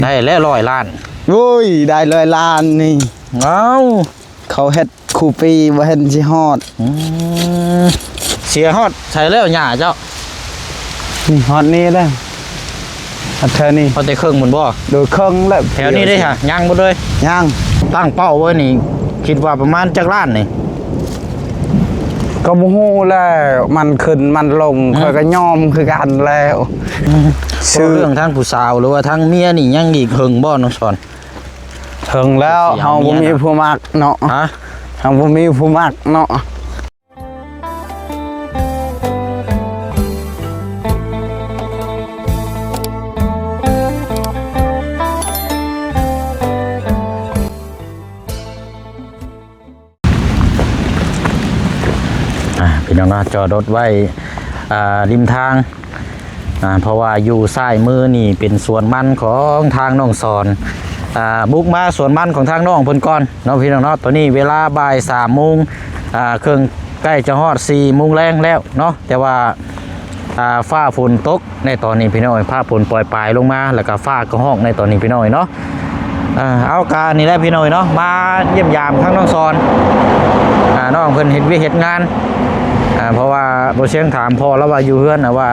ໄດ້ແລ້ວຮ້ອຍລ້ານ. ໂອ້ຍ ໄດ້ຮ້ອຍລ້ານນີ້. ເອົ້າ ເຂົາເຮັດຄູ່ປີ ບໍ່ເຫັນຊິຮອດ. ອືມ ເສຍຮອດໃສແລ້ວຫຍ້າເຈົ້າ? ນີ້ ຮອດນີ້ແລ້ວ ຮອດແຖວນີ້ ຮອດແຕ່ເຄິ່ງພຸ້ນບໍ່? ໂດຍ ເຄິ່ງແລ້ວ. ແຖວນີ້ເດ້ຫະ ຍັງບໍ່ເລີຍ? ຍັງ. ຕັ້ງເປົ້າໄວ້ນີ້ ຄິດວ່າປະມານຈັກລ້ານນີ້? ກໍບໍ່ຮູ້ແລ້ວ ມັນຂຶ້ນມັນລົງ ອືມ ຂ້ອຍກໍຍອມຄືກັນແລ້ວ. ອືມ ຊື່ ເວົ້າເລື່ອງທາງຜູ້ສາວ ຫຼືວ່າທາງເມຍນີ້ ຍັງອີກເຫິງບໍ່ ນ້ອງສອນ? ເຫິງແລ້ວ ເຮົາບໍ່ມີຜູ້ມັກເນາະ. ຮະ? ເຮົາບໍ່ມີຜູ້ມັກເນາະ. ອ່າ ພີ່ນ້ອງເນາະ ຈອດລົດໄວ້ ອ່າ ລິມທາງ ອ່າ ເພາະວ່າຢູ່ຊ້າຍມືນີ້ເປັນສວນມັນຂອງທາງນ້ອງສອນ. ອ່າ ບຸກມາສວນມັນຂອງທາງນ້ອງເພິ່ນກ່ອນເນາະ ພີ່ນ້ອງເນາະ. ຕອນນີ້ເວລາບ່າຍສາມໂມງ ອ່າ ເຄິ່ງ ໃກ້ຈະຮອດສີ່ໂມງແລງແລ້ວເນາະ ແຕ່ວ່າ ອ່າ ຟ້າຝົນຕົກໃນຕອນນີ້ພີ່ນ້ອງເອີຍ ຟ້າຝົນປອຍປາຍລົງມາ ແລ້ວກໍຟ້າກໍຮ້ອງໃນຕອນນີ້ພີ່ນ້ອງເອີຍເນາະ. ເອີ ເອົາ ກະນີ້ແຫຼະພີ່ນ້ອງເອີຍເນາະ ມາຢ້ຽມຢາມທາງນ້ອງສອນ ອ່າ ນ້ອງເພິ່ນເຮັດວຽກເຮັດງານ ອ່າ ເພາະວ່າບໍ່ຊຽງຖາມພໍ່ລາວວ່າຢູ່ເຮືອນ ອ່າ ວ່າ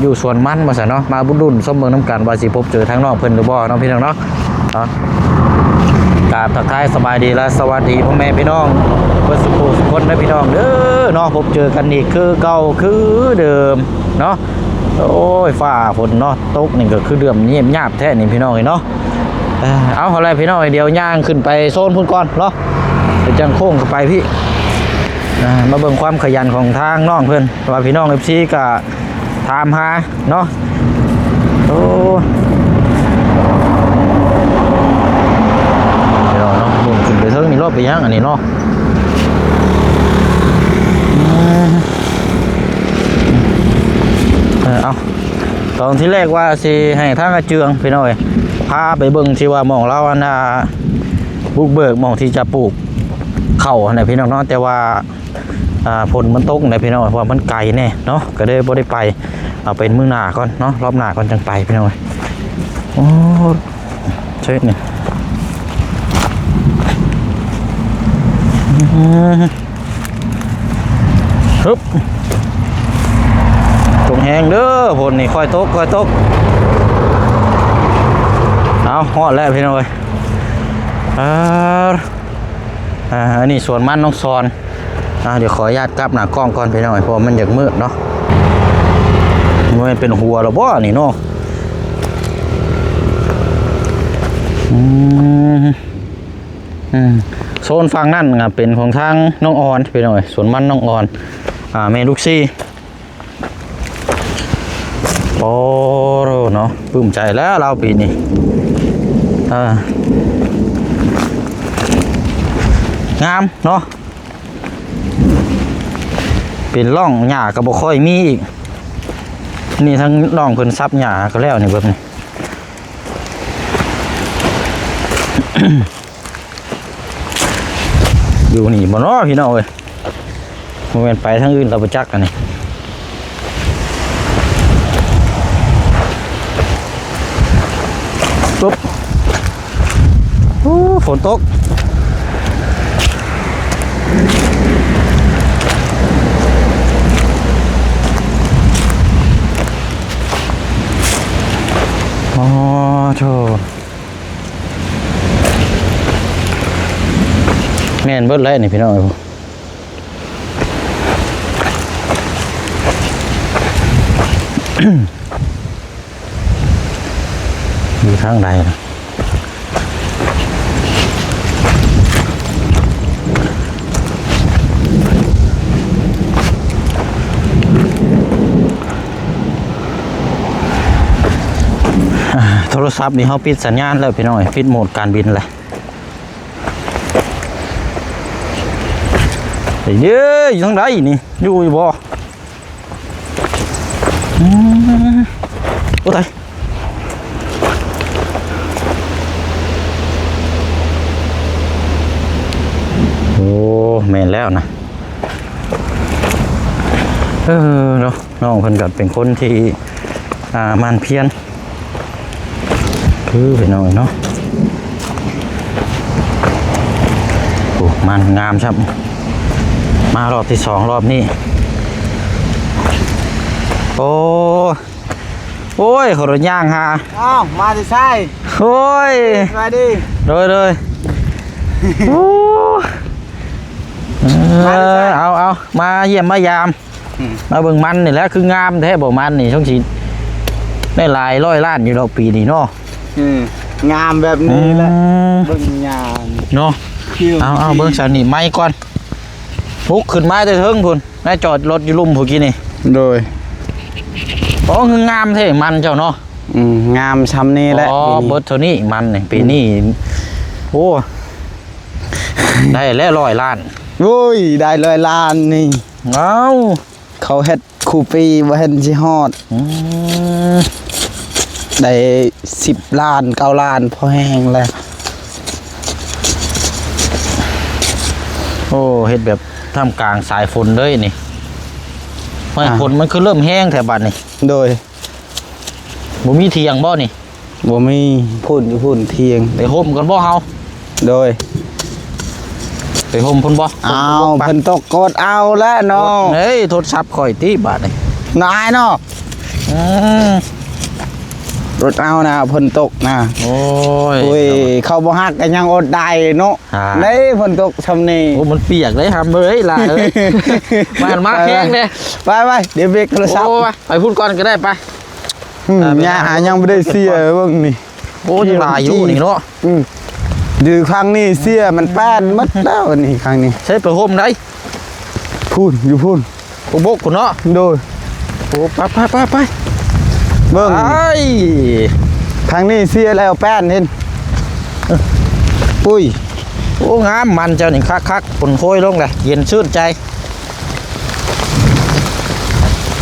ຢູ່ສວນມັນວ່າຊັ້ນເນາະ. ມາບຸດລຸ້ນຊົມເບິ່ງນຳກັນວ່າຊິພົບເຈີທາງນ້ອງເພິ່ນຫຼືບໍ່ເນາະ ພີ່ນ້ອງເນາະ. ເນາະ ກາບທັກທາຍສະບາຍດີ ແລະ ສະຫວັດດີພໍ່ແມ່ພີ່ນ້ອງເບິດສູ່ຜູ້ສູ່ຄົນເດີພີ່ນ້ອງເດີເນາະ. ພົບເຈີກັນອີກຄືເກົ່າຄືເດີມເນາະ. ໂອ້ຍ ຟ້າຝົນເນາະ ຕົກນີ້ກໍຄືເດືອມຍຽບຍາບແທ້ນີ້ພີ່ນ້ອງເອີຍເນາະ. ເອີ ເອົາ ເອົາແຫຼະພີ່ນ້ອງເອີຍ ດຽວຍ່າງຂຶ້ນໄປໂຊນພຸ້ນກ່ອນເນາະ ໄປຈັ່ງໂຄ້ງເຂົ້າໄປພີ້. ອ່າ ມາເບິ່ງຄວາມຂະຫຍັນຂອງທາງນ້ອງເພິ່ນ ວ່າພີ່ນ້ອງເອັຟຊີກໍ ຖາມຫາເນາະ. ໂອ້ ເນາະ ເນາະ ໂອ້ ຂຶ້ນໄປເທິງນີ້ລອດໄປຫຍັງອັນນີ້ເນາະ. ເອີ ເອົາ ຕອນທີແລກວ່າຊິໃຫ້ທາງອາເຈືອງພີ່ນ້ອງເອີຍ ພາໄປເບິ່ງທີ່ວ່າໝ່ອງລາວອັນນ່າ ບຸກເບີກໝ່ອງທີ່ຈະປູກເຂົ້າຫັ້ນນະພີ່ນ້ອງເນາະ ແຕ່ວ່າ ອ່າ ຝົນມັນຕົກນະພີ່ນ້ອງ ເພາະວ່າມັນໄກແດ່ເນາະ ກໍເລີຍບໍ່ໄດ້ໄປ ເອົາເປັນມື້ໜ້າກ່ອນເນາະ ຮອບໜ້າກ່ອນຈັ່ງໄປພີ່ນ້ອງ. ໂອ້ ເຊັດນີ້ ອືມ ຮຶບ ຕົກແຮງເດີ ຝົນນີ້ ຄ່ອຍຕົກ ຄ່ອຍຕົກ. ເອົາ ຮອດແລ້ວພີ່ນ້ອງເອີຍ ອ່າ ອ່າ ອັນນີ້ສວນມັນນ້ອງສອນ. ອ່າ ດຽວຂໍອະນຸຍາດກັບໜ້າກ້ອງກ່ອນພີ່ນ້ອງ ເພາະວ່າມັນຢາກມືດເນາະ. ບໍ່ແມ່ນເປັນຫົວແລ້ວບໍ່ນີ້ເນາະ? ອືມ ອືມ ໂຊນຝັ່ງນັ້ນກໍເປັນຂອງທາງນ້ອງອອນພີ່ນ້ອງເອີຍ ສວນມັນນ້ອງອອນ ອ່າ ແມ່ລູກສີ່. ໂອ້ ເນາະ ປຶ້ມໃຈແລ້ວລາວປີນີ້ ເອີ ງາມເນາະ ເປັນຮ່ອງຫຍ້າກໍບໍ່ຄ່ອຍມີອີກ. ນີ້ທາງນ້ອງເພິ່ນສັບຫຍ້າກໍແລ້ວນີ້ ເບິ່ງນີ້ ຢູ່ນີ້ບໍ່ເນາະພີ່ນ້ອງເອີຍ? ບໍ່ແມ່ນໄປທາງອື່ນລະບໍ່ຈັກອັນນີ້. ປຸບ ໂອ້ ຝົນຕົກ ອໍ ໂທ້ ແມ່ນເບິດແລ້ວນີ້ພີ່ນ້ອງເອີຍ. ຢູ່ທາງໃດລະ? ອ່າ ໂທລະສັບນີ້ເຮົາປິດສັນຍານແລ້ວພີ່ນ້ອງເອີຍ ປິດໂໝດການບິນແລ້ວ. ເດ້ ຢູ່ທາງໃດນີ້? ຢູ່ ຢູ່ບໍ່? ອືມ ໂອ້ ຕາຍ ໂອ້ ແມ່ນແລ້ວນະ. ເອີ ເນາະ ນ້ອງເພິ່ນກໍເປັນຄົນທີ່ ອ່າ ໝັ່ນພຽນ ຄືພີ່ນ້ອງເນາະ. ໂອ້ ມັນງາມຊ້ຳ ມາຮອບທີສອງ ຮອບນີ້. ໂອ້ ໂອ້ຍ ຂໍລົດຍ່າງຫາ. ອ້າວ ມາແຕ່ໃສ? ໂອ້ຍ ສະບາຍດີ. ໂດຍ ໂດຍ. ໂອ້ ເອີ ມາແຕ່ໃສ? ເອົາ ເອົາ ມາຢ້ຽມມາຢາມ ອືມ ມາເບິ່ງມັນນີ້ແຫຼະ ຄືງາມແທ້ບໍ່ ມັນນີ້ ສົງຊິໄດ້ຫຼາຍຮ້ອຍລ້ານຢູ່ດອກປີນີ້ເນາະ. ອືມ ງາມແບບນີ້ແຫຼະ ອືມ ເບິ່ງຍາມເນາະ. ເອົາ ເອົາ ເບິ່ງຊັ້ນນີ້ໄມ້ກ່ອນ ປຸກຂຶ້ນມາແຕ່ເທິງພຸ້ນ ນາຈອດລົດຢູ່ລຸ່ມພຸ້ນກີ້ນີ້. ໂດຍ. ໂອ້ ຄືງາມແທ້ມັນເຈົ້າເນາະ. ອືມ ງາມຊ່ຳນີ້ແຫຼະ. ອໍ ປີນີ້ ເບິດເທົ່ານີ້ມັນນີ້ ປີນີ້ ອືມ ໂອ້ ໄດ້ແລ້ວຮ້ອຍລ້ານ. ໂອ້ຍ ໄດ້ຮ້ອຍລ້ານນີ້. ເອົ້າ ເຂົາເຮັດຄູ່ປີບໍ່ເຫັນຊິຮອດ. ອືມ ໄດ້ສິບລ້ານ ເກົ້າລ້ານ ພໍແຮງແລ້ວ. ໂອ້ ເຮັດແບບທ່າມກາງສາຍຝົນເລີຍນີ້. ຫ້ວຍ ອ່າ ຝົນມັນຄືເລີ່ມແຮງແທ້ບາດນີ້. ໂດຍ. ບໍ່ມີຖຽງບໍ່ນີ້? ບໍ່ມີ. ພຸ້ນ ຢູ່ພຸ້ນຖຽງ. ໄປໂຮມກັນບໍ່ເຮົາ? ໂດຍ. ໄປໂຮມພຸ້ນບໍ່? ອ້າວ ຝົນຕົກປະ? ຝົນຕົກກໍອົດເອົາແຫຼະເນາະ. ເອີຍ ໂທລະສັບຂ້ອຍຕິບາດນີ້ ນາຍເນາະ. ອືມ ອົດເອົານະ ຝົນຕົກນະ. ໂອ້ຍ ໂອ້ຍ ເຂົາບໍ່ຮັກກໍຍັງອົດໄດ້ເນາະ. ອ່າ ເດ້ ຝົນຕົກຊ່ຳນີ້. ໂອ້ ມັນປຽກເດ້ ຫຳເອີຍ ຫຼາຍເອີຍ. ມາ ມາແຮງເດ້. ໄປໆ ດຽວເບກໂທລະສັບ. ໂອ້ ໄປພຸ້ນກ່ອນກໍໄດ້ ໄປ. ອືມ ໄປ ຫຍ້າຫາຍັງບໍ່ໄດ້ເສຍເບິ່ງນີ້. ໂອ້ ຍັງຫຼາຍຢູ່ນີ້ເນາະ. ອືມ ຢູ່ຂ້າງນີ້ເສຍ ມັນແປ້ນໝົດແລ້ວນີ້ ຂ້າງນີ້. ໃສ່ຜ້າຫົ່ມໃດ? ພຸ້ນ ຢູ່ພຸ້ນ ໂອ້ ບົກພຸ້ນເນາະ. ໂດຍ. ໂອ້ ໄປໆໆໆ ເບິ່ງ ໄອ້ ທາງນີ້ເສຍແລ້ວແປ້ນເຫັນ. ປຸ້ຍ ໂອ້ ງາມ ມັນເຈົ້ານີ້ຄັກໆ ຝົນໂຮຍລົງແລ້ວ ເຢັນຊື່ນໃຈ.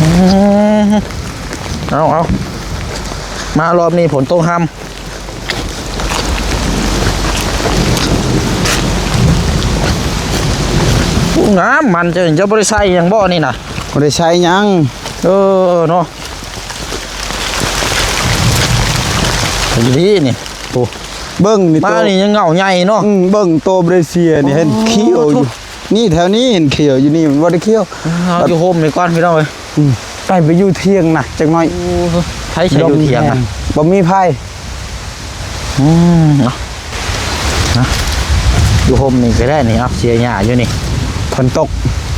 ອືມ ເອົາໆ ມາຮອບນີ້ຝົນຕົກຮຳ. ໂອ້ ງາມ ມັນເຈົ້າ ເຈົ້າບໍ່ໄດ້ໃສ່ຫຍັງບໍ່ນີ້ນະ? ບໍ່ໄດ້ໃສ່ຫຍັງ. ເອີເນາະ ດີນີ້. ໂອ້ ເບິ່ງນີ້ ມາ ໂຕນີ້ຍັງເຫງົ້າໃຫຍ່ເນາະ. ອືມ ເບິ່ງໂຕບໍ່ໄດ້ເສຍນີ້ ເຫັນຂຽວຢູ່. ໂອ້ ນີ້ແຖວນີ້ເຫັນຂຽວຢູ່ນີ້ ມັນບໍ່ໄດ້ຂຽວ. ເອົາຢູ່ໂຮມນີ້ກ່ອນພີ່ນ້ອງເອີຍ. ອືມ ໄປ ໄປຢູ່ຖຽງນະຈັກໜ້ອຍ. ໂອ້ ໃຜໃສ່ຢູ່ຖຽງນະ? ບໍ່ມີໃຜ. ອືມ ເອົາ ນະ ຢູ່ໂຮມນີ້ກໍໄດ້ນີ້ ເອົາ ເສຍຫຍ້າຢູ່ນີ້ ຝົນຕົກ.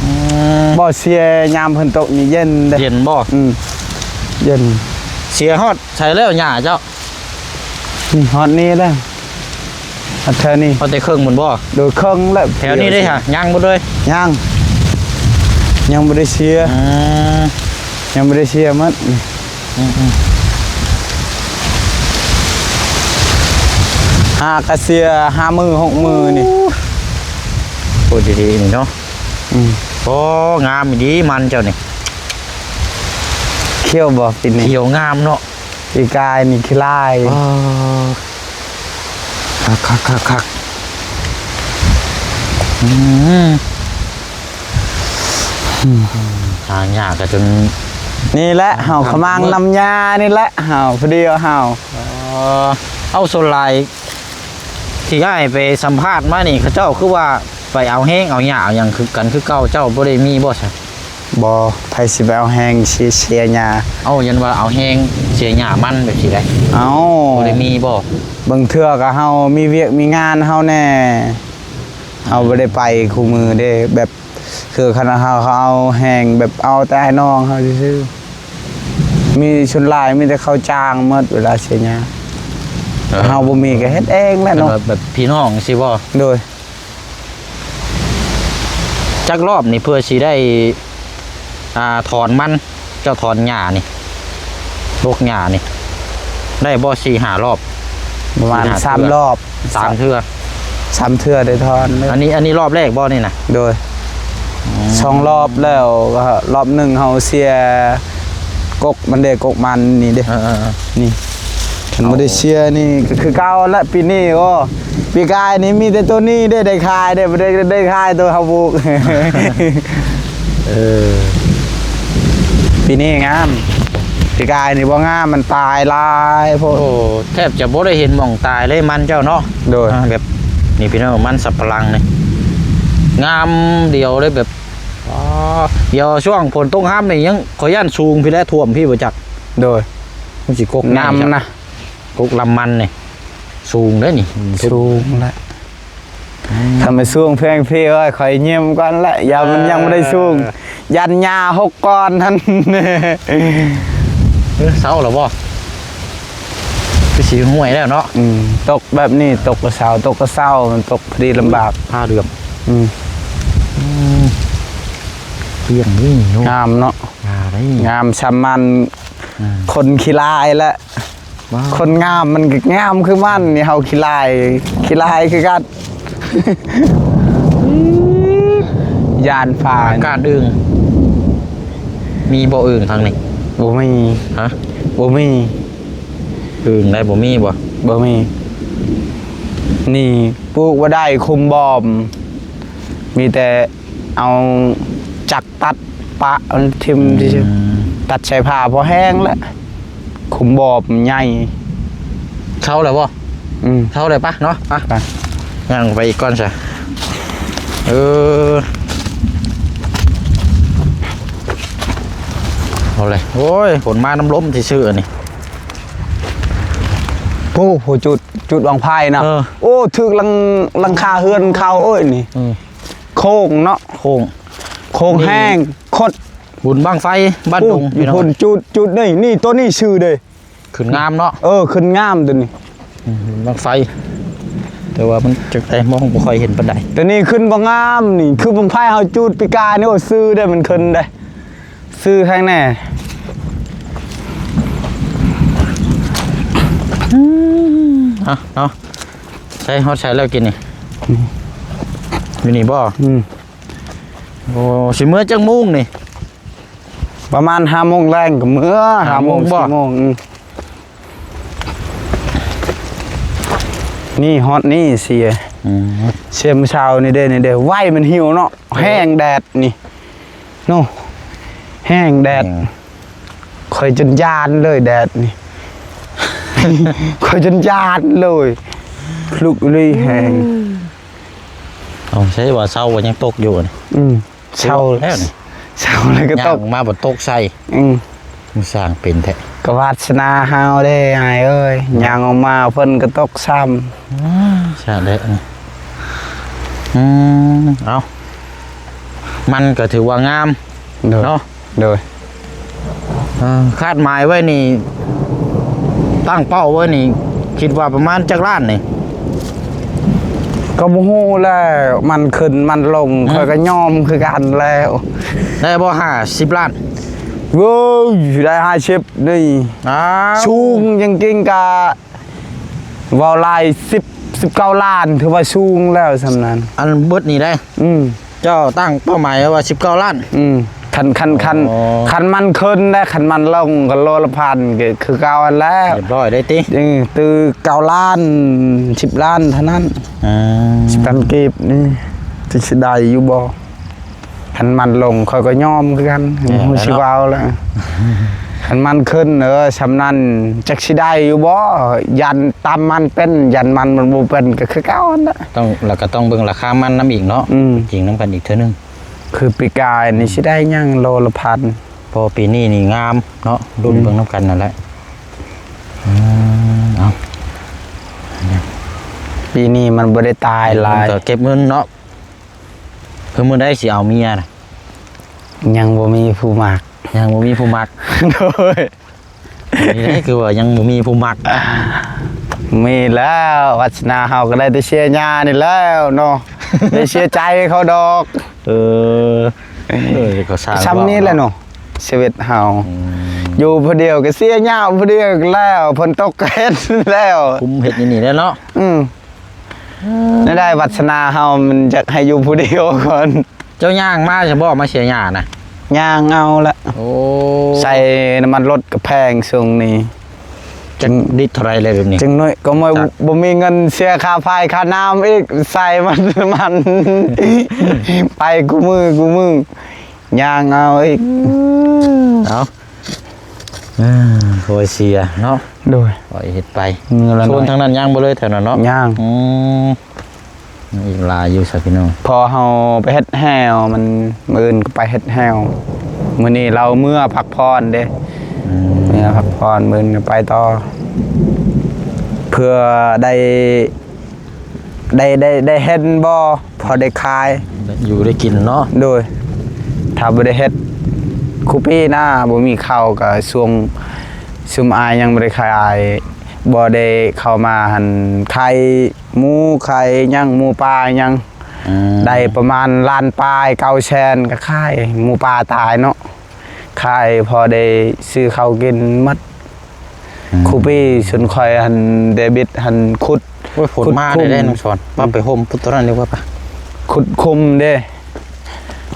ອືມ ບໍ່ ເສຍຍາມຝົນຕົກນີ້ເຢັນເດ້. ເຢັນບໍ່? ອືມ ເຢັນ. ເສຍຮອດໃສແລ້ວຫຍ້າເຈົ້າ? ນີ້ ຮອດນີ້ແລ້ວ ຮອດແຖວນີ້. ຮອດແຕ່ເຄິ່ງພຸ້ນບໍ່? ໂດຍ ເຄິ່ງແລ້ວ. ແຖວນີ້ເດ້ຫະ? ຍັງບໍ່ເລີຍ? ຍັງ ຍັງບໍ່ໄດ້ເສຍ. ອືມ ຍັງບໍ່ໄດ້ເສຍໝົດ. ອືມໆ ຫາກະເສຍຫ້າມື້ຫົກມື້ນີ້. ໂອ້ ດີໆ ນີ້ເນາະ. ອືມ ໂອ້ ງາມອີ່ຫຼີມັນເຈົ້ານີ້. ຂຽວບໍ່ປີນີ້? ຂຽວງາມເນາະ. ປີກາຍນີ້ຂີ້ລ້າຍ. ອໍ ຄັກໆໆໆ. ອືມ ຫາຫຍ້າກໍຈົນ ນີ້ແຫຼະ ເຮົາຂະໝາງນຳຫຍ້ານີ້ແຫຼະ ເຮົາ ພໍດີເຮົາ. ອໍ ເອົາ ສ່ວນຫຼາຍທີ່ອ້າຍໄປສຳພາດມານີ້ ເຂົາເຈົ້າຄືວ່າໄປເອົາແຮງເອົາຫຍ້າເອົາຫຍັງຄືກັນຄືເກົ່າ ເຈົ້າບໍ່ໄດ້ມີບໍ່ຊະ? ບໍ່ ໃຜຊິໄປເອົາແຮງເສຍ ເສຍຫຍ້າ. ເອົ້າ ຢ້ານວ່າເອົາແຮງເສຍຫຍ້າມັນແບບຊີ້ໃດ. ເອົ້າ ບໍ່ໄດ້ມີບໍ່? ບາງເທື່ອກໍເຮົາມີວຽກມີງານເຮົາແດ່ ເຮົາບໍ່ໄດ້ໄປຄູ່ມື້ເດ້ ແບບ ຄືຄັນເຮົາ ເຮົາເອົາແຮງແບບເອົາແຕ່ອ້າຍນ້ອງເຮົາຊື່ໆ ມີສ່ວນຫຼາຍມີແຕ່ເຂົາຈ້າງໝົດເວລາເສຍຫຍ້າ. ເອີ ເຮົາບໍ່ມີກໍເຮັດເອງແຫຼະເນາະ ແບບພີ່ນ້ອງຊີ້ບໍ່? ໂດຍ. ຈັກລອບນີ້ເພື່ອຊິໄດ້ ອ່າ ຖອນມັນ ເຈົ້າຖອນຫຍ້ານີ້ ບົກຫຍ້ານີ້ ໄດ້ບໍ່ ສີ່ຫ້າລອບ? ປະມານ ສີ່ຫ້າ ສາມ ເທື່ອ ລອບ ສາມເທື່ອ ສາມເທື່ອໄດ້ຖອນເລີຍ. ອັນນີ້ ອັນນີ້ລອບແລກບໍ່ນີ້ນະ? ໂດຍ. ອືມ ສອງລອບແລ້ວ ກໍລອບໜຶ່ງເຮົາເສຍກົກມັນເດ້ ກົກມັນນີ້ເດ້. ເອີໆໆ ນີ້ ຄັນບໍ່ໄດ້ເສຍນີ້ກໍຄືເກົ່າແຫຼະ. ປີນີ້ ໂອ້ ປີກາຍນີ້ມີແຕ່ໂຕນີ້ເດ້ໄດ້ຂາຍເດ້ ບໍ່ໄດ້ ໄດ້ຂາຍໂຕເຮົາປູກ. ເອີ ປີນີ້ງາມ ປີກາຍນີ້ບໍ່ງາມ ມັນຕາຍຫຼາຍໂພດ. ໂອ້ ແທບຈະບໍ່ໄດ້ເຫັນໝ່ອງຕາຍເລີຍມັນເຈົ້າເນາະ. ໂດຍ ອ່າ ແບບນີ້ພີ່ນ້ອງ ມັນສັບປະຫຼັງນີ້ ງາມດຽວເລີຍ ແບບ ອໍ ດຽວຊ່ວງຝົນຕົກຮຳນີ້ຍັງ ຂ້ອຍຢ້ານສູງພີ້ແຫຼະ ຖ້ວມພີ້ບໍ່ຈັກ. ໂດຍ ມັນຊິກົກ ນຳນະ ກົກລຳມັນນີ້ ສູງເດ້ນີ້ ສູງແຫຼະ. ອືມ ຄັນມັນສູງແພງພີ້ເອີຍ ຂ້ອຍຍິ້ມກ່ອນແຫຼະ ຢ້ານມັນ ເອີ ຍັງບໍ່ໄດ້ສູງ ຢ້ານຫຍ້າຫົກກ່ອນຫັ້ນ. ເອີ ເຊົາແລ້ວບໍ່? ຄືຊິຫ້ວຍແລ້ວເນາະ. ອືມ ຕົກແບບນີ້ ຕົກກະເຊົາ ຕົກກະເຊົາ ມັນຕົກພໍດີລຳບາກ. ຜ້າເຫຼືອງ ອືມ ອືມ ກຽງນີ້ ງາມເນາະ ງາມ ງາມຊ່ຳມັນ. ອືມ ຄົນຂີ້ລາຍແຫຼະ ວ້າວ ຄົນງາມມັນກໍງາມຄືມັນ ນີ້ເຮົາຂີ້ລາຍ ຂີ້ລາຍຄືກັນ. ຢ້ານຟ້າ ອາກາດອຶ່ງ ມີບໍ່ອຶ່ງທາງນີ້? ບໍ່ມີ ຮະ ບໍ່ມີ ອຶ່ງໄດ້ ບໍ່ມີບໍ່? ບໍ່ມີ ນີ້ປູກບໍ່ໄດ້ ຂຸມບອມ ມີແຕ່ ເອົາຈັກຕັດປະມັນຖິ້ມ ອືມ ຊື່ໆ ຕັດໃສ່ຜ້າພໍແຫ້ງແລ້ວ ຂຸມບໍ່ມັນໃຫຍ່. ເຊົາແລ້ວບໍ່? ອືມ ເຊົາແລ້ວ ປະເນາະ ປະ ໄປ ຍ່າງໄປອີກກ່ອນຊະ. ເອີ ເອົາເລີຍ ໂອ້ຍ ຝົນມານຳລົມຊື່ໆ ອັນນີ້. ໂອ້ ໂຫ ຈຸດ ຈຸດບັ້ງໄຟນະ. ເອີ ໂອ້ ຖືກຫຼັງ ຫຼັງຄາເຮືອນເຂົາເອີຍນີ້. ອືມ ໂຄ້ງເນາະ ໂຄ້ງ ໂຄ້ງແຮງ ນີ້ ຄົດ ບຸນບັ້ງໄຟບ້ານດົງ ພຸ້ນ ພີ່ນ້ອງ ພຸ້ນ ຈຸດ ຈຸດນີ້ ນີ້ ໂຕນີ້ຊື່ເດ້ ຂຶ້ນງາມເນາະ. ເອີ ຂຶ້ນງາມໂຕນີ້ ອືມ ບັ້ງໄຟ ແຕ່ວ່າມັນຈັກໃດ ມອງບໍ່ຄ່ອຍເຫັນປານໃດ. ໂຕນີ້ຂຶ້ນບໍ່ງາມ ນີ້ຄືບັ້ງໄຟເຮົາຈຸດປີກາຍນີ້. ໂອ້ ຊື່ເດ້ ມັນຂຶ້ນເດ້ ຊື່ແຮງແດ່. ອືມ ເອົາເນາະ ໃສ່ ຮອດໃສແລ້ວກິນນີ້? ອືມ ຢູ່ນີ້ບໍ່? ອືມ ໂອ້ ຊິເມືອຈັກໂມງນີ້? ປະມານຫ້າໂມງແລງກໍເມືອ. ຫ້າໂມງ ຫ້າໂມງບໍ່? ສີ່ໂມງ ອືມ ນີ້ ຮອດນີ້ເສຍ ອືມ ເສຍມື້ເຊົ້ານີ້ເດ້ ນີ້ເດ້ ໄວມັນຫິວເນາະ. ເອີ ແຮງແດດນີ້ເນາະ ແຮງແດດ ແຮງ ຂ້ອຍຈົນຢ້ານເລີຍແດດນີ້ ຂ້ອຍຈົນຢ້ານເລີຍ ລຸກອີ່ຫຼີແຮງ. ເອົາ ໃຊ່ວ່າເຊົ້າວ່າຍັງຕົກຢູ່ນີ້. ອືມ ເຊົ້າແລ້ວນີ້ ເຊົ້າແລ້ວກໍຕົກ ຍ່າງມາບໍ່ຕົກໃສ່. ອືມ ມັນຊ່າງເປັນແທ້ ກໍວາດສະໜາເຮົາເດ້ອ້າຍເອີຍ. ອືມ ຍ່າງອອກມາເພິ່ນກໍຕົກຊ້ຳ. ອືມ ຊ່າງແຫຼະ ອືມ ເອົາ ມັນກໍຖືວ່າງາມ ໂດຍ ເນາະ. ໂດຍ ເອີ ຄາດໝາຍໄວ້ນີ້ ຕັ້ງເປົ້າໄວ້ນີ້ ຄິດວ່າປະມານຈັກລ້ານນີ້? ກໍບໍ່ຮູ້ແຫຼະ ມັນຂຶ້ນມັນລົງ ອືມ ຂ້ອຍກໍຍອມຄືກັນແລ້ວ. ໄດ້ບໍ່ ຫ້າສິບລ້ານ? ເວີ້ຍ ໄດ້ຫ້າສິບນີ້ ອ້າວ ສູງຈັ່ງກິງກະ ເວົ້າຫຼາຍ ສິບ ສິບເກົ້າລ້ານ ຖືວ່າສູງແລ້ວຊ່ຳນັ້ນ. ອັນເບິດນີ້ໄດ໋? ອືມ ເຈົ້າຕັ້ງເປົ້າໝາຍໄວ້ວ່າສິບເກົ້າລ້ານ? ອືມ ຄັນ ຄັນ ຄັນ ອໍ ຄັນມັນຂຶ້ນແລ້ວ ຄັນມັນລົງກໍໂລລະພັນ ກໍຄືເກົ່າຫັ້ນແຫຼະ. ຮຽບຮ້ອຍໄດ້ຕິ? ອື ຕື້ເກົ້າລ້ານ ສິບລ້ານເທົ່ານັ້ນ. ອືມ ສິບພັນກີບນີ້ ຈະຊິໄດ້ຢູ່ບໍ່? ຄັນມັນລົງຂ້ອຍກໍຍອມຄືກັນ. ແມ່ນແຫຼະເນາະ ຮູ້ຊິເວົ້າແລ້ວ ຄັນມັນຂຶ້ນ ເອີ ຊ່ຳນັ້ນ ຈັກຊິໄດ້ຢູ່ບໍ່? ຢ້ານຕຳມັນເປັນ ຢ້ານມັນ ມັນບໍ່ເປັນ ກໍຄືເກົ່າຫັ້ນແຫຼະ. ຕ້ອງ ແລ້ວກໍຕ້ອງເບິ່ງລາຄາມັນນຳອີກເນາະ. ອືມ ຈິງນຳກັນອີກເທື່ອໜຶ່ງ. ຄືປີກາຍນີ້ຊິໄດ້ຫຍັງ ໂລລະພັນ. ເພາະປີນີ້ນີ້ງາມເນາະ ລຸ້ນ ອືມ ເບິ່ງນຳກັນນັ້ນແຫຼະ. ອືມ ເອົາ ປີນີ້ມັນບໍ່ໄດ້ຕາຍຫຼາຍ ມັນກໍເກັບເງິນເນາະ. ຄືມື້ໃດຊິເອົາເມຍນະ? ຍັງບໍ່ມີຜູ້ມັກ. ຍັງບໍ່ມີຜູ້ມັກ? ໂດຍ ນີ້ແຫຼະ ຄືວ່າຍັງບໍ່ມີຜູ້ມັກ. ມີແລ້ວ ວາດສະໜາເຮົາກໍໄດ້ແຕ່ເສຍຫຍ້ານີ້ແລ້ວເນາະ ໄດ້ເສຍໃຈເຂົາດອກ. ເອີ ເອີ ກໍຊ່າງ ຊ່ຳນີ້ແຫຼະເນາະ ຊີວິດເຮົາ. ອືມ ຢູ່ຜູ້ດຽວກໍເສຍຫຍ້າຜູ້ດຽວແລ້ວ ຝົນຕົກກໍເຮັດແລ້ວ ຄຸມເຮັດຢູ່ນີ້ແຫຼະເນາະ. ອືມ ແນວໃດວາດສະໜາເຮົາມັນຢາກໃຫ້ຢູ່ຜູ້ດຽວກ່ອນ. ເຈົ້າຍ່າງມາຊະບໍ່ ມາເສຍຫຍ້ານະ? ຍ່າງເອົາລະ. ໂອ້ ໃສ່ນ້ຳມັນລົດກໍແພງຊ່ວງນີ້. ຈັກລິດເທົ່າໃດແລ້ວແບບນີ້? ຈັ່ງໜ້ອຍກໍບໍ່ ບໍ່ມີເງິນເສຍຄ່າໄຟຄ່ານ້ຳອີກ ໃສ່ມັນ ນ້ຳມັນ ໄປຄູ່ມື້ ຄູ່ມື້ ຍ່າງເອົາອີກ. ເອົາ ອ່າ ໂອ້ຍ ເສຍເນາະ ໂດຍ ໂອ້ຍ ເຮັດໄປ ເມື່ອລະ ໂຊນ ນ້ອຍ ທາງນັ້ນຍັງບໍ່ເລີຍ ແຖວນັ້ນເນາະ ຍັງ ອືມ ຍັງອີກຫຼາຍຢູ່ຊະພີ່ນ້ອງ ພໍເຮົາໄປເຮັດແຮ້ວ ມັນ ມື້ອື່ນກໍໄປເຮັດແຮ້ວ ມື້ນີ້ລາວເມືອພັກຜ່ອນເດ້ ອືມ ເມືອພັກຜ່ອນ ມື້ອື່ນກໍໄປຕໍ່ ເພື່ອໄດ້ ໄດ້ ໄດ້ ໄດ້ເຫັນບໍ່ ພໍໄດ້ຂາຍ ຢູ່ໄດ້ກິນເນາະ ໂດຍ ຖ້າບໍ່ໄດ້ເຮັດ ຄູ່ປີໜ້າບໍ່ມີເຂົ້າ ກໍຊ່ວງຊຸມອ້າຍຍັງບໍ່ໄດ້ຂາຍ ອ້າຍບໍ່ໄດ້ເຂົ້າມາຫັ້ນ ຂາຍໝູ ຂາຍຫຍັງ ໝູປ່າຫຍັງ ອືມ ໄດ້ປະມານລ້ານປາຍ ເກົ້າແສນ ກໍຂາຍ ໝູປ່າຕາຍເນາະ ຂາຍພໍໄດ້ຊື້ເຂົ້າກິນໝົດ ອືມ ຄູ່ປີ ສ່ວນຂ້ອຍຫັ້ນ ເດບິດຫັ້ນ ຂຸດ ໂອ້ຍ ຝົນມາແລ້ວເດ້ນ້ອງສອນ ປະ ໄປຮົ່ມພຸ້ນ ໂຕນັ້ນດີກວ່າປະ ຂຸດຂຸມເດ້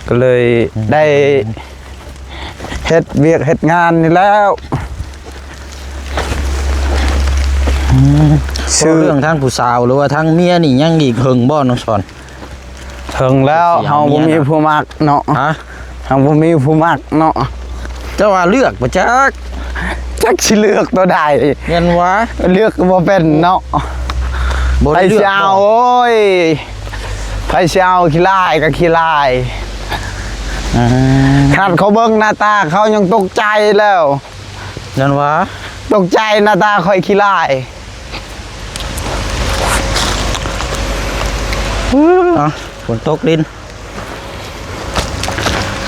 ກໍເລີຍ ອືມ ໄດ້ເຮັດວຽກເຮັດງານນີ້ແລ້ວ ອືມ ຊື່ ເວົ້າເລື່ອງທາງຜູ້ສາວ ຫຼືວ່າທາງເມຍນີ້ ຍັງອີກເຫິງບໍ່ນ້ອງສອນ? ເຖິງແລ້ວ ເຮົາບໍ່ມີຜູ້ມັກເນາະ ຮະ ເຮົາບໍ່ມີຜູ້ມັກເນາະ ເຈົ້າວ່າເລືອກບໍ່ຈັກ ຈັກຊິເລືອກຕົວໃດ ແມ່ນຫວາ ເລືອກກໍບໍ່ເປັນເນາະ ບໍ່ໄດ້ເລືອກ ໃຜຊິເອົາ ບໍ່ ໂອ້ຍ ໃຜຊິເອົາ ຂີ້ລ້າຍກໍຂີ້ລ້າຍ ອືມ ຂະໜາດເຂົາເບິ່ງໜ້າຕາເຂົາຍັງຕົກໃຈແລ້ວ ນັ້ນຫວາ ຕົກໃຈໜ້າຕາຂ້ອຍຂີ້ລ້າຍ ເອົ້າ ຝົນຕົກລິນ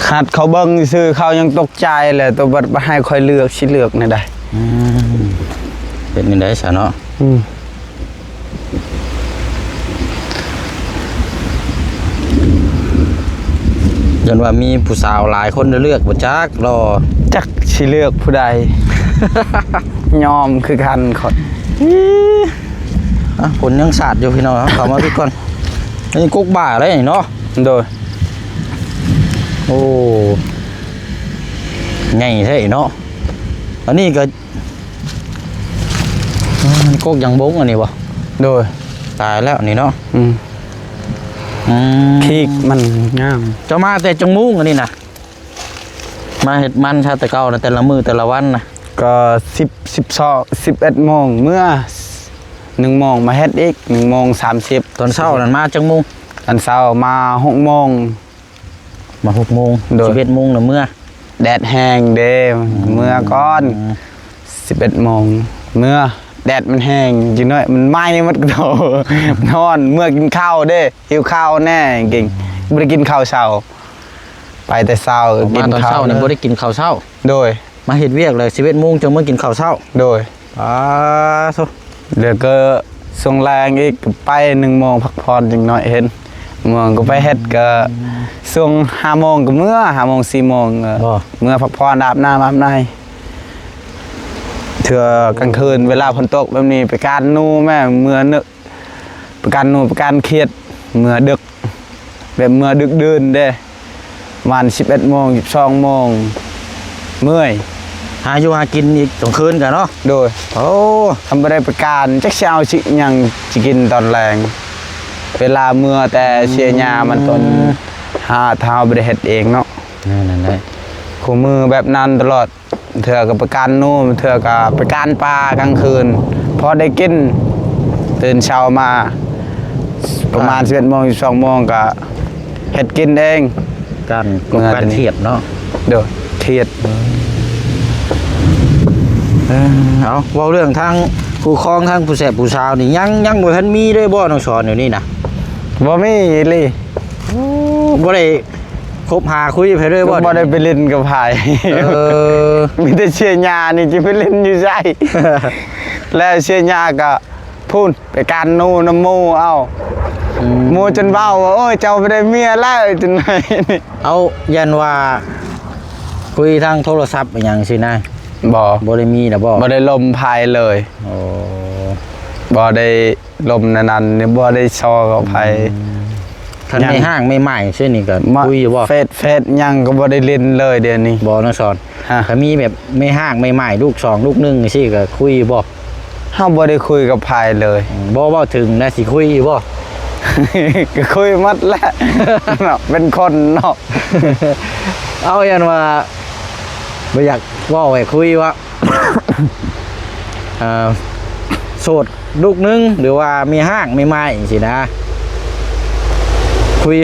ຂະໜາດເຂົາເບິ່ງຊື່ເຂົາຍັງຕົກໃຈແລ້ວ ໂຕບັດ ບັດໃຫ້ຂ້ອຍເລືອກ ຊິເລືອກແນວໃດ ອືມ ເປັນແນວໃດຊະເນາະ ອືມ ຢ້ານວ່າມີຜູ້ສາວຫຼາຍຄົນໃຫ້ເລືອກບໍ່ຈັກ ລໍ ຈັກຊິເລືອກຜູ້ໃດ ຍອມຄືກັນຂ້ອຍ ອ່ະ ຝົນຍັງສາດຢູ່ພີ່ນ້ອງ ເຂົ້າມາພິກກ່ອນ ອັນນີ້ກົກບ້າເດ້ເນາະ ໂດຍ ໂອ້ ໃຫຍ່ແທ້ເນາະ ອັນນີ້ກໍ ອືມ ກົກຢາງບົງອັນນີ້ບໍ່? ໂດຍ ຕາຍແລ້ວນີ້ເນາະ ອືມ ອືມ ພີກມັນງາມ ເຈົ້າມາແຕ່ຈັກໂມງອັນນີ້ນະ? ມາເຮັດມັນຊະ ແຕ່ເກົ່ານະ ແຕ່ລະມື້ແຕ່ລະວັນນະ ກໍສິບ ສິບສອງ ສິບເອັດໂມງເມືອ ໜຶ່ງໂມງມາເຮັດອີກ ໜຶ່ງໂມງສາມສິບ ຕອນເຊົ້ານັ້ນມາຈັກໂມງ? ຕອນເຊົ້າມາຫົກໂມງ ມາຫົກໂມງ ໂດຍ ສິບເອັດໂມງລະເມືອ ແດດແຮງເດ້ ອືມ ເມືອກ່ອນ ສິບເອັດໂມງເມືອ ແດດມັນແຮງ ຈັກໜ້ອຍມັນໄໝ້ໝົດໂຕ ນອນ ເມືອກິນເຂົ້າເດ້ ຫິວເຂົ້າແດ່ເກັ່ງ ບໍ່ໄດ້ກິນເຂົ້າເຊົ້າ ໄປແຕ່ເຊົ້າ ກິນເຂົ້າ ມາຕອນເຊົ້ານີ້ບໍ່ໄດ້ກິນເຂົ້າເຊົ້າ ໂດຍ ມາເຮັດວຽກແລ້ວ ສິບເອັດໂມງຈຶ່ງມາກິນເຂົ້າເຊົ້າ ໂດຍ ອາໂທ້ ແລ້ວກໍຊ່ວງແລງອີກ ໄປໜຶ່ງໂມງ ພັກຜ່ອນຈັກໜ້ອຍ ເຫັນເມືອກໍໄປເຮັດ ກໍຊ່ວງຫ້າໂມງກໍເມືອ ຫ້າໂມງ ສີ່ໂມງ ເອີ ເມືອພັກຜ່ອນ ອາບນ້ຳອາບໃນ ເທື່ອກາງຄືນ ເວລາຝົນຕົກແບບນີ້ ໄປການໜູແມ້ ເມືອເນີ ໄປການໜູ ໄປການຂຽດ ເມືອດຶກ ແບບເມືອດຶກດື່ນເດ້ ປະມານສິບເອັດໂມງ ສິບສອງໂມງ ເມື່ອຍ ຫາຢູ່ຫາກິນອີກກາງຄືນກະເນາະ ໂດຍ ໂອ້ ຄັນບໍ່ໄດ້ໄປການ ຈັກຊິເອົາຊິຫຍັງຊິກິນຕອນແລງ ເວລາເມືອແຕ່ເສຍຫຍ້າມັນຕົນ ອືມ ຫາຖ້າເຮົາບໍ່ໄດ້ເຮັດເອງເນາະ ແມ່ນນັ້ນແຫຼະ ຄູ່ມື້ແບບນັ້ນຕະຫຼອດ ເທື່ອກໍໄປການໜູ ເທື່ອກໍໄປການປາກາງຄືນ ພໍໄດ້ກິນ ຕື່ນເຊົ້າມາ ປະມານສິບເອັດໂມງ ສິບສອງໂມງກໍເຮັດກິນເອງ ການກົບການຂຽດເນາະ ໂດຍ ຂຽດ ເອີ ເອົາ ເວົ້າເລື່ອງທາງຄູ່ຄອງ ທາງຜູ້ແຊບຜູ້ສາວນີ້ ຍັງ ຍັງບໍ່ທັນມີເລີຍບໍ່ ນ້ອງສອນ ດຽວນີ້ນະ? ບໍ່ມີອີ່ຫຼີ ໂອ້ ບໍ່ໄດ້ ຄົບຫາຄຸຍໃຜເລີຍບໍ່? ບໍ່ໄດ້ໄປຫຼິ້ນກັບໃຜ ເອີ ມີແຕ່ເສຍຫຍ້ານີ້ ຈະໄປຫຼິ້ນຢູ່ໃສ ແລ້ວເສຍຫຍ້າກໍພຸ້ນ ໄປການໜູນຳໝູ່ເອົາ ອືມ ໝູ່ຈົນເວົ້າວ່າ ໂອ້ຍ ເຈົ້າບໍ່ໄດ້ເມຍແລ້ວ ຈົນ ເອົາ ຢ້ານວ່າຄຸຍທາງໂທລະສັບອີ່ຫຍັງຊີ້ນະ ບໍ່ ບໍ່ໄດ້ມີລະບໍ່? ບໍ່ໄດ້ລົມໃຜເລີຍ ໂອ້ ບໍ່ໄດ້ ລົມໃນນັ້ນນີ້ບໍ່ໄດ້ຊໍກັບໃຜ ອືມ ຄັນແມ່ຮ້າງແມ່ໝ້າຍຊີ້ນີ້ກໍຄຸຍຢູ່ບໍ່? ເຟສ ເຟສຫຍັງກໍບໍ່ໄດ້ຫຼິ້ນເລີຍດຽວນີ້ ບໍ່ ນ້ອງສອນ ຮະ ຄັນມີແບບແມ່ຮ້າງແມ່ໝ້າຍລູກສອງລູກໜຶ່ງຊີ້ກໍຄຸຍຢູ່ບໍ່? ເຮົາບໍ່ໄດ້ຄຸຍກັບໃຜເລີຍ ອືມ ບໍ່ ເວົ້າເຖິງນະ ຊິຄຸຍຢູ່ບໍ່? ກໍຄຸຍໝົດແຫຼະເນາະ ເປັນຄົນເນາະ ເອົາ ຢ້ານວ່າບໍ່ຢາກເວົ້າໃຫ້ຄຸຍວະ? ເອີ ໂສດລູກໜຶ່ງ ຫຼືວ່າມີຮ້າງມີໄມ້ຈັ່ງຊີ້ນະ ຄຸຍ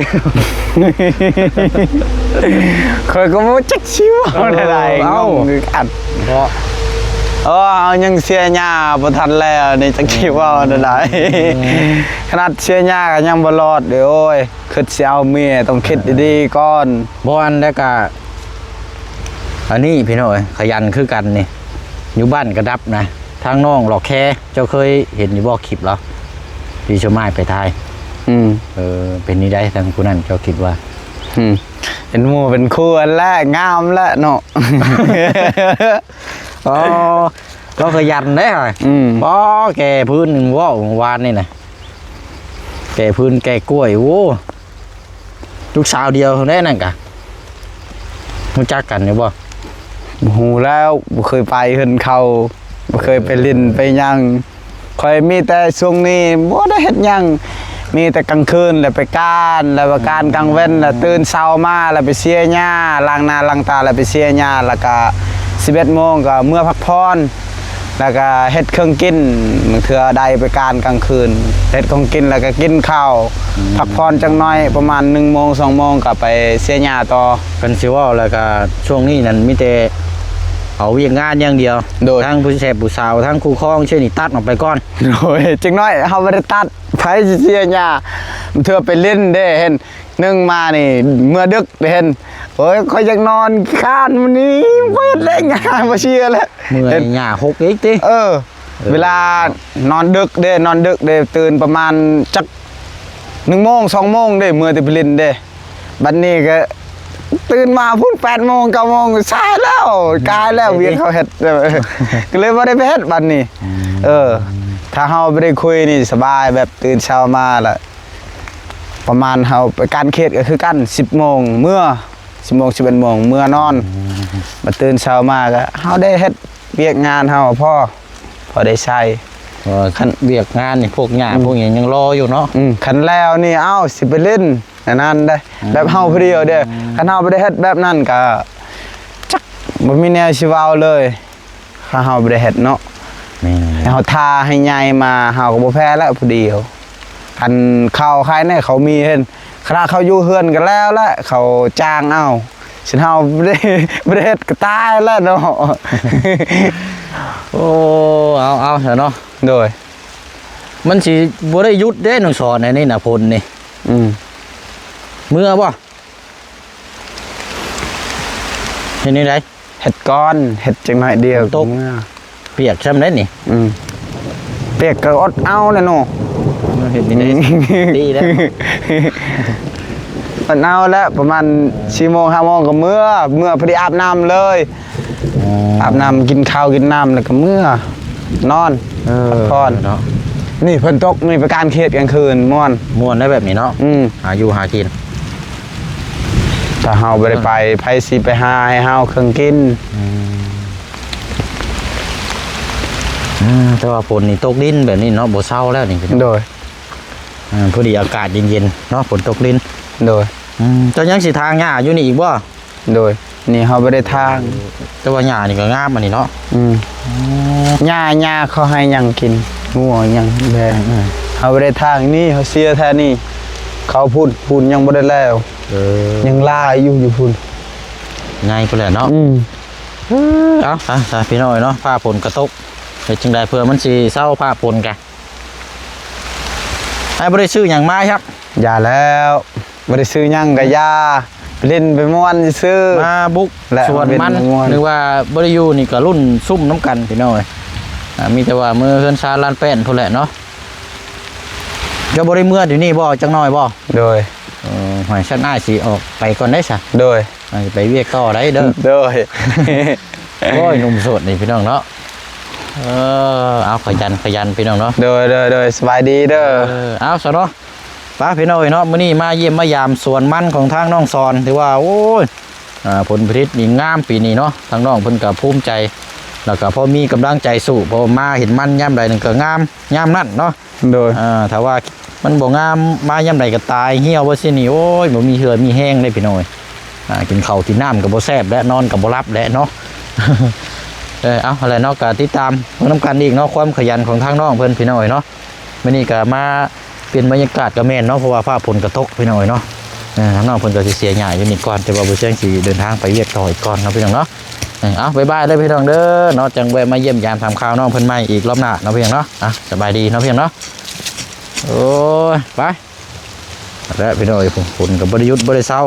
ຂ້ອຍກໍບໍ່ຈັກຊິເວົ້າແນວໃດ ເອີ ເອົ້າ ງົງຄືກັນ ເພາະ ເອີ ເຮົາຍັງເສຍຫຍ້າບໍ່ທັນແລ້ວນີ້ ຈັກຊິເວົ້າແນວໃດ ອືມ ຂະໜາດເສຍຫຍ້າກໍຍັງບໍ່ລອດເດ້ ໂອ້ຍ ຄິດຊິເອົາເມຍ ຕ້ອງຄິດດີໆກ່ອນ ບໍ່ອັນໃດກໍ ອັນນີ້ພີ່ນ້ອງເອີຍ ຂະຫຍັນຄືກັນນີ້ ຢູ່ບ້ານກະດັບນະ ທາງນ້ອງຫຼອກແຄ ເຈົ້າເຄີຍເຫັນຢູ່ບໍ່ຄລິບລາວ ທີ່ຊົມອ້າຍໄປຖ່າຍ? ອືມ ເອີ ເປັນນີ້ໃດທາງຜູ້ນັ້ນເຈົ້າຄິດວ່າ? ອືມ ເປັນໝູ່ເປັນຄູ່ຫັ້ນແຫຼະ ງາມແຫຼະເນາະ ອໍ ລາວຂະຫຍັນເດ້ ອືມ ປໍແກ່ພື້ນເວົ້າວານນີ້ນະ ແກ່ພື້ນແກ່ກ້ວຍ ໂອ້ ລູກສາວດຽວແລ້ວນັ້ນກະ ຮູ້ຈັກກັນຢູ່ບໍ່? ບໍ່ຮູ້ແລ້ວ ບໍ່ເຄີຍໄປເຮືອນເຂົາ ບໍ່ເຄີຍໄປຫຼິ້ນໄປຫຍັງ ຂ້ອຍມີແຕ່ຊ່ວງນີ້ບໍ່ໄດ້ເຮັດຫຍັງ ມີແຕ່ກາງຄືນແລ້ວໄປການ ແລ້ວໄປການກາງເວັນ ແລ້ວຕື່ນເຊົ້າມາແລ້ວໄປເສຍຫຍ້າ ລ້າງໜ້າລ້າງຕາແລ້ວໄປເສຍຫຍ້າ ແລ້ວກະສິບເອັດໂມງກໍເມືອພັກຜ່ອນ ແລ້ວກໍເຮັດເຄື່ອງກິນ ບາງເທື່ອໄດ້ໄປການກາງຄືນ ເຮັດຂອງກິນ ແລ້ວກໍກິນເຂົ້າ ອືມ ພັກຜ່ອນຈັກໜ້ອຍ ປະມານໜຶ່ງໂມງ ສອງໂມງ ກໍໄປເສຍຫຍ້າຕໍ່. ຄັນຊິເວົ້າແລ້ວກໍຊ່ວງນີ້ນັ້ນມີແຕ່ເອົາວຽກງານຢ່າງດຽວ ໂດຍ ທັງຜູ້ແຊບຜູ້ສາວ ທັງຄູ່ຄອງເຊັ່ນນີ້ຕັດອອກໄປກ່ອນ ໂດຍ ຈັກໜ້ອຍເຮົາບໍ່ໄດ້ຕັດ ໃຜຊິເສຍຫຍ້າ ເທື່ອໄປຫຼິ້ນເດ້ ເຫັນ ໜຶ່ງມານີ້ເມືອດຶກເຫັນ ໂອ້ຍ ຂ້ອຍຢາກນອນຄ້ານມື້ນີ້ ບໍ່ເຮັດແລ້ວ ຫຍ້າບໍ່ເສຍແລ້ວ ເມື່ອຍຫຍ້າຫົກອີກຕິ ເອີ ເອີ ເວລານອນດຶກເດ້ ນອນດຶກເດ້ ຕື່ນປະມານຈັກໜຶ່ງໂມງ ສອງໂມງເດ້ ເມືອແຕ່ໄປຫຼິ້ນເດ້ ບັດນີ້ກໍຕື່ນມາພຸ້ນແປດໂມງ ເກົ້າໂມງ ສາຍແລ້ວ ກາຍແລ້ວ ວຽກເຂົາເຮັດ ກໍເລີຍບໍ່ໄດ້ໄປເຮັດບັດນີ້ ອືມ ເອີ ຖ້າເຮົາບໍ່ໄດ້ຄຸຍນີ້ສະບາຍ ແບບຕື່ນເຊົ້າມາລະ ປະມານເຮົາໄປການເຂດກໍຄືກັນ ສິບໂມງເມືອ ສິບໂມງ ສິບເອັດໂມງເມືອນອນ ອືມ ມາຕື່ນເຊົ້າມາກໍເຮົາໄດ້ເຮັດວຽກງານເຮົາພໍ ພໍໄດ້ໃຊ້ ເອີ ຄັນວຽກງານນີ້ພວກຫຍ້າ ອືມ ພວກຫຍັງຍັງລໍຢູ່ເນາະ ອືມ ຄັນແລ້ວນີ້ ເອົ້າ ຊິໄປຫຼິ້ນ ອັນນັ້ນເດ້ ອືມ ແບບເຮົາຜູ້ດຽວເດ້ ຄັນເຮົາບໍ່ໄດ້ເຮັດແບບນັ້ນກໍຈັກ ບໍ່ມີແນວຊິເວົ້າເລີຍ ຖ້າເຮົາບໍ່ໄດ້ເຮັດເນາະ ແມ່ນ ເຮົາຖ້າໃຫ້ໃຫຍ່ມາ ເຮົາກໍບໍ່ແພ້ແລ້ວຜູ້ດຽວ ຄັນເຂົາຂາຍໃນເຂົາມີເຫັນ ຂະໜາດເຂົາຢູ່ເຮືອນກໍແລ້ວແຫຼະ ເຂົາຈ້າງເອົາ ຊິເຮົາບໍ່ໄດ້ ບໍ່ໄດ້ເຮັດກໍຕາຍແລ້ວເນາະ ໂອ້ ເອົາ ເອົາຊະເນາະ ໂດຍ ມັນຊິບໍ່ໄດ້ຢຸດເດ້ ນ້ອງສອນ ອັນນີ້ນະ ຝົນນີ້ ອືມ ເມືອບໍ່? ເຮັດແນວໃດ? ເຮັດກ່ອນ ເຮັດຈັກໜ້ອຍດຽວ ຝົນຕົກ ເມືອ ປຽກຊ່ຳໃດນີ້ ອືມ ປຽກກໍອົດເອົາແຫຼະເນາະ ເຮັດນີ້ໄດ້ ອືມ ດີແລ້ວ ອົດເອົາແລ້ວ ປະມານສີ່ໂມງ ຫ້າໂມງກໍເມືອ ເມືອພໍດີອາບນ້ຳເລີຍ ອໍ ອາບນ້ຳ ກິນເຂົ້າກິນນ້ຳ ແລ້ວກໍເມືອນອນ ເອີ ພັກຜ່ອນເນາະ ນີ້ຝົນຕົກ ນີ້ໄປການເຂດກາງຄືນ ມ່ວນ ມ່ວນໄດ໋ແບບນີ້ເນາະ ອືມ ຫາຢູ່ຫາກິນ ຖ້າເຮົາບໍ່ໄດ້ໄປ ເອີ ໃຜຊິໄປຫາໃຫ້ເຮົາເຄື່ອງກິນ? ອືມ ອືມ ແຕ່ວ່າຝົນນີ້ຕົກດິນແບບນີ້ເນາະ ບໍ່ເຊົາແລ້ວນີ້ ໂດຍ ອາ ພໍດີອາກາດເຢັນໆເນາະ ຝົນຕົກດິນ ໂດຍ ອືມ ເຈົ້າຍັງຊິຖາງຫຍ້າຢູ່ນີ້ອີກບໍ່? ໂດຍ ນີ້ເຮົາບໍ່ໄດ້ຖາງ ແຕ່ວ່າຫຍ້ານີ້ກໍງາມອັນນີ້ເນາະ ອືມ ອືມ ຫຍ້າ ຫຍ້າເຂົາໃຫ້ຫຍັງກິນ ງົວຫຍັງແບ ອືມໆ ເຮົາບໍ່ໄດ້ຖາງ ນີ້ເຮົາເສຍແທ້ນີ້ ເຂົາພຸ້ນ ພຸ້ນຍັງບໍ່ໄດ້ແລ້ວ ເອີ ຍັງຫຼາຍຢູ່ ຢູ່ພຸ້ນ ໃຫຍ່ພຸ້ນແຫຼະເນາະ ອືມ ເອີ ເອົາ ໄປ ໄປ ພີ່ນ້ອງເອີຍເນາະ ຟ້າຝົນກະຕົກ ເຮັດຈັ່ງໃດເພື່ອມັນຊິເຊົາຟ້າຝົນກະ ອ້າຍບໍ່ໄດ້ຊື້ຫຍັງມາຄັບ ຢ່າແລ້ວ ບໍ່ໄດ້ຊື້ຫຍັງກະຢ່າ ໄປຫຼິ້ນໄປມ່ວນຊື່ໆ ມາບຸກ ແລະ ສວນມັນ ມາຫຼິ້ນໄປມ່ວນ ຫຼືວ່າບໍ່ໄດ້ຢູ່ນີ້ກະລຸ້ນຊຸມນຳກັນພີ່ນ້ອງເອີຍ ອ່າ ມີແຕ່ວ່າມື້ເຮືອນຊານລານແປ້ນພຸ້ນແຫຼະເນາະ ເຈົ້າບໍ່ໄດ້ເມືອດຽວນີ້ບໍ່ ຈັກໜ້ອຍບໍ່? ໂດຍ ເອີ ຫ້ອຍ ຊັ້ນອ້າຍຊິອອກໄປກ່ອນເດ້ຊະ ໂດຍ ອ້າຍໄປວຽກຕໍ່ໄດ້ເດີ ໂດຍ ໂອ້ຍ ໜຸ່ມໂສດນີ້ພີ່ນ້ອງເນາະ ເອີ ເອົາ ຂະຫຍັນ ຂະຫຍັນພີ່ນ້ອງເນາະ ໂດຍ ໂດຍ ໂດຍ ສະບາຍດີເດີ ເອີ ເອົາ ຊະເນາະ ໄປພີ່ນ້ອງເອີຍເນາະ ມື້ນີ້ມາຢ້ຽມມາຢາມສວນມັນຂອງທາງນ້ອງສອນ ຖືວ່າ ໂອ້ຍ ອ່າ ຜົນຜະລິດນີ້ງາມປີນີ້ເນາະ ທາງນ້ອງເພິ່ນກໍພູມໃຈ ແລ້ວກໍພໍມີກຳລັງໃຈສູ້ ເພາະວ່າມາເຫັນມັນຍາມໃດນັ້ນກໍງາມຍາມນັ້ນເນາະ ໂດຍ ອ່າ ຖ້າວ່າມັນບໍ່ງາມ ມາຍາມໃດກໍຕາຍ ຫ່ຽວວ່າຊີ້ນີ້ ໂອ້ຍ ບໍ່ມີເຫື່ອມີແຮງເດ້ພີ່ນ້ອງເອີຍ ອ່າ ກິນເຂົ້າກິນນ້ຳກໍບໍ່ແຊບແຫຼະ ນອນກໍບໍ່ຫຼັບແຫຼະເນາະ ເອີ ເອົາຫັ້ນແຫຼະເນາະ ກໍຕິດຕາມເບິ່ງນຳກັນອີກເນາະ ຄວາມຂະຫຍັນຂອງທາງນ້ອງເພິ່ນ ພີ່ນ້ອງເອີຍເນາະ. ມື້ນີ້ກໍມາປ່ຽນບັນຍາກາດກໍແມ່ນເນາະ ເພາະວ່າຟ້າຝົນກໍຕົກ ພີ່ນ້ອງເອີຍເນາະ. ເອີ ທາງນ້ອງເພິ່ນກໍຊິເສຍຫຍ້າຢູ່ນີ້ກ່ອນ ແຕ່ວ່າບໍ່ແຊງຊິເດີນທາງໄປວຽກຕໍ່ອີກກ່ອນເນາະ ພີ່ນ້ອງເນາະ. ເອີ ເອົາ ບາຍບາຍເດີພີ່ນ້ອງເດີເນາະ ຈັ່ງແວະມາຢ້ຽມຢາມຖາມຂ່າວນ້ອງເພິ່ນໃໝ່ອີກລອບໜ້າເນາະ ພີ່ນ້ອງເນາະ. ອ່ະ ສະບາຍດີເນາະ ພີ່ນ້ອງເນາະ. ໂອ້ຍ ໄປ ແລ້ວພີ່ນ້ອງເອີຍ ຝົນກໍບໍ່ໄດ້ຢຸດບໍ່ໄດ້ເຊົາ